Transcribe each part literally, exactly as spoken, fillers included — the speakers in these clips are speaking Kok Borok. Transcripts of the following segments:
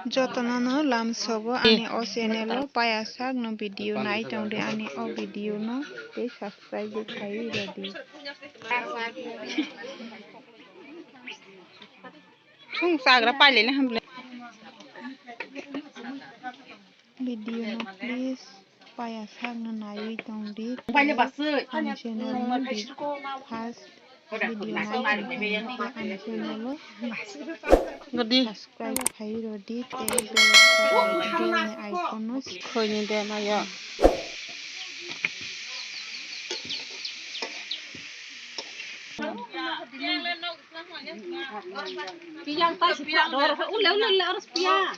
Jotono no lamsogo ani o channel o paya sak no video nai tongdi ani o video no tei subscribe bo khai rodi. Sung sagra pailele hamle. Video no please paya sakno naiwi tongdi. Ani channel no first video nai tongdi, ani channel o subscribe khai rodi tei bell icon no khoini de maya. Piyang ta sipha dor, ule, ule, ule, harus piyang.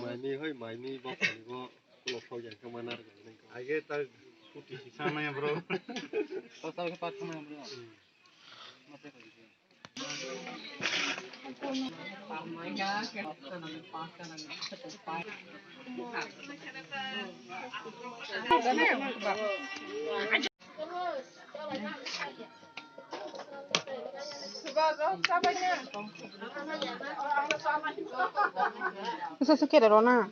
Maimi hoi, maimi bo khani bo kulo khau ya khe mana rwgwi nai. Age ta kuti si sana ya bro. Kosal ke pat sana ya bro. Susu kere rona.